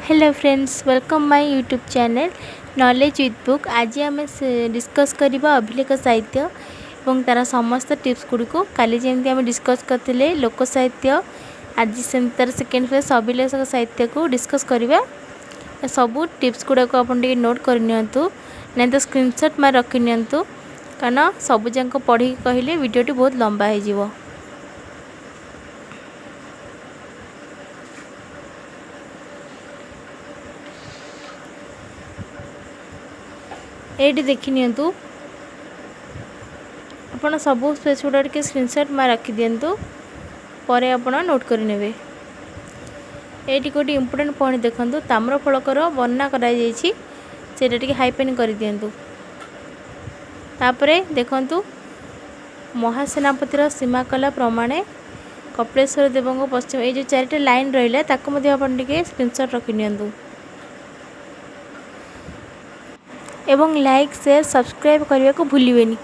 Hello friends, welcome my YouTube channel Knowledge with Book. ଆଜି ଆମେ discus କରିବା ଅଭିଲେଖ ସାହିତ୍ୟ ଏବଂ ତା'ର ସମସ୍ତ ଟିପ୍ସ ଗୁଡ଼ିକୁ। କାଲି ଯେମିତି ଆମେ ଡିସ୍କସ୍ କରିଥିଲେ ଲୋକ ସାହିତ୍ୟ, ଆଜି ସେମିତି ତା'ର ସେକେଣ୍ଡ ଫେଜ୍ ଅଭିଲେଖ ସାହିତ୍ୟକୁ ଡିସ୍କସ୍ କରିବା। ସବୁ ଟିପ୍ସ ଗୁଡ଼ାକୁ ଆପଣ ଟିକେ ନୋଟ୍ କରିନିଅନ୍ତୁ, ନାଇଁ ତ ସ୍କ୍ରିନସଟ୍ ମାରି ରଖିନିଅନ୍ତୁ, କାରଣ ସବୁଯାକ ପଢ଼ିକି କହିଲେ ଭିଡ଼ିଓଟି ବହୁତ ଲମ୍ବା ହେଇଯିବ। ଏଇଠି ଦେଖିନିଅନ୍ତୁ, ଆପଣ ସବୁ ସ୍ପେସ୍ ଗୁଡ଼ା ଟିକେ ସ୍କ୍ରିନସଟ୍ ମାରି ରଖିଦିଅନ୍ତୁ, ପରେ ଆପଣ ନୋଟ୍ କରିନେବେ। ଏଇଠି ଗୋଟିଏ ଇମ୍ପୋର୍ଟାଣ୍ଟ ପଏଣ୍ଟ ଦେଖନ୍ତୁ, ତାମ୍ରଫଳକର ବର୍ଣ୍ଣନା କରାଯାଇଛି, ସେଇଟା ଟିକେ ହାଇପେନ୍ କରିଦିଅନ୍ତୁ। ତାପରେ ଦେଖନ୍ତୁ, ମହାସେନାପତିର ସୀମା କଲା ପ୍ରମାଣେ କପିଳେଶ୍ୱର ଦେବଙ୍କ ପଶ୍ଚିମ, ଏଇ ଯେଉଁ ଚାରିଟା ଲାଇନ୍ ରହିଲା, ତାକୁ ମଧ୍ୟ ଆପଣ ଟିକେ ସ୍କ୍ରିନସଟ୍ ରଖିନିଅନ୍ତୁ ଏବଂ ଲାଇକ୍, ସେୟାର, ସବସ୍କ୍ରାଇବ୍ କରିବାକୁ ଭୁଲିବେନି।